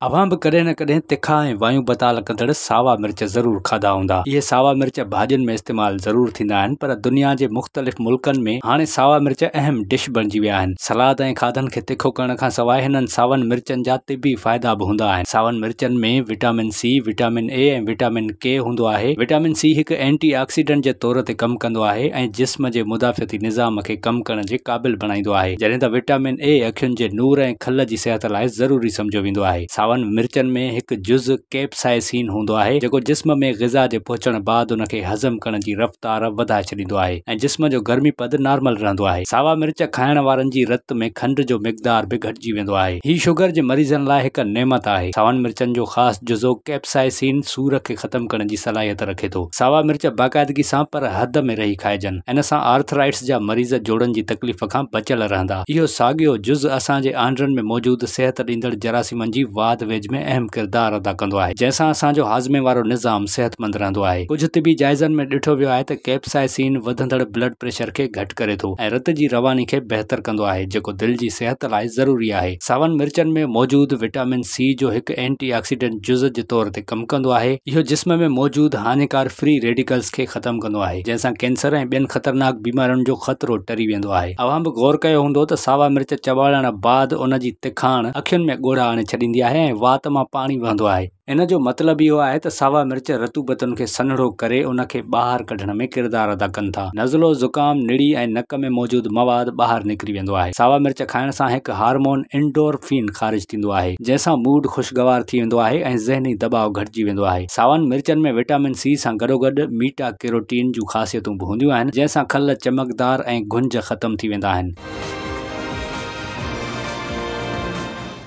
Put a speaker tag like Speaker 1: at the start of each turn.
Speaker 1: اوهان به ڪڏهن نه ڪڏهن تکا ۽ وايون بتال ڪندڙ ساوا مرچ ضرور کاڌا هوندا. اهي ساوا مرچ ڀاڄين ۾ استعمال ضرور ٿيندا آهن پر دنيا جي مختلف ملڪن ۾ هاڻي ساوا مرچ اهم ڊش بڻجي ويا آهن. سلاد ۽ کاڌن کي تکو ڪرڻ کان سواء هنن ساون مرچن جا طبي فائدا به هوندا آهن. ساون مرچن ۾ vitamin C, vitamin A ۽ vitamin K هوندو آهي. وٽامن سي هڪ اينٽي آڪسيڊنٽ جي طور تي ڪم ڪندو آهي ۽ جسم جي مدافعتي نظام کي ڪم ڪرڻ جي قابل بڻائيندو آهي جڏهن ته وٽامن اي اکين جي نور ۽ کل جي صحت لاء ضروري سمجهيو ويندو آهي. ساون مرچن ۾ هڪ جز ڪيپسائسين هوندو آهي، جيڪو جسم ۾ غذا جي پهچڻ بعد ان کي هضم ڪرڻ جي رفتار وڌائي ڇڏيندو آهي ۽ جسم جو گرمي پد نارمل رهندو آهي. ساوا مرچ کائڻ وارن جي رت ۾ کنڊ جو مقدار به گهٽجي ويندو آهي. هي شگر جي مريضن لاء هڪ نعمت آهي. ساون مرچن جو خاص جزو ڪيپسائسين سور کي ختم ڪرڻ جي صلاحيت رکي ٿو. ساوا مرچ باقاعدگي سان پر حد ۾ رهي کائجن. ان سان آرٿرائٽس جا مريض جوڙن جي تڪليف کان بچيل رهندا. اهو ساڳيو جز اسان جي آنڊرن ۾ موجود صحت ڏيندڙ جراثيمن جي واڌ ويجهه ۾ اهم ڪردار ادا ڪندو آهي، جنهن سان اسان جو هاضمي وارو نظام صحتمند رهندو آهي. ڪجهه طبي جائزن ۾ ڏٺو ويو آهي ته ڪيپسائسين وڌندڙ بلڊ پريشر کي گهٽ ڪري ٿو ۽ رت جي رواني کي بهتر ڪندو آهي، جيڪو دل جي صحت لاء ضروري آهي. ساون مرچن ۾ موجود وٽامن سي جو هڪ اينٽي آڪسيڊنٽ جز جي طور تي ڪم ڪندو آهي. اهو جسم ۾ موجود هاڃيڪار فري ريڊيڪلز کي ختم ڪندو آهي، جنهن سان ڪينسر ۽ ٻين خطرناڪ بيمارين جو خطرو ٽري ويندو آهي. اوهان به غور ڪيو هوندو ته ساوا مرچ چٻاڙڻ بعد ان جي تکاڻ اکين ۾ ڳوڙها آڻي ڇڏيندي آهي ۽ وات مان پاڻي وهندو آهي. ان جو مطلب اهو آهي ته ساوا مرچ رطوبتن کي سنهڙو ڪري ان کي ٻاهر ڪڍڻ ۾ ڪردار ادا ڪن ٿا. نزلو، زڪام، نڙي ۽ نڪ ۾ موجود مواد ٻاهر نڪري ويندو آهي. ساوا مرچ کائڻ سان هڪ هارمون انڊورفين خارج ٿيندو آهي. جنهن سان موڊ خوشگوار ٿي ويندو آهي ۽ ذهني دٻاء گهٽجي ويندو آهي. ساون مرچن ۾ وٽامن سي سان گڏوگڏ ميٽا ڪيروٽين جون خاصيتون به هونديون آهن، جنهن سان کل چمڪدار ۽ گهنج ختم ٿي ويندا آهن.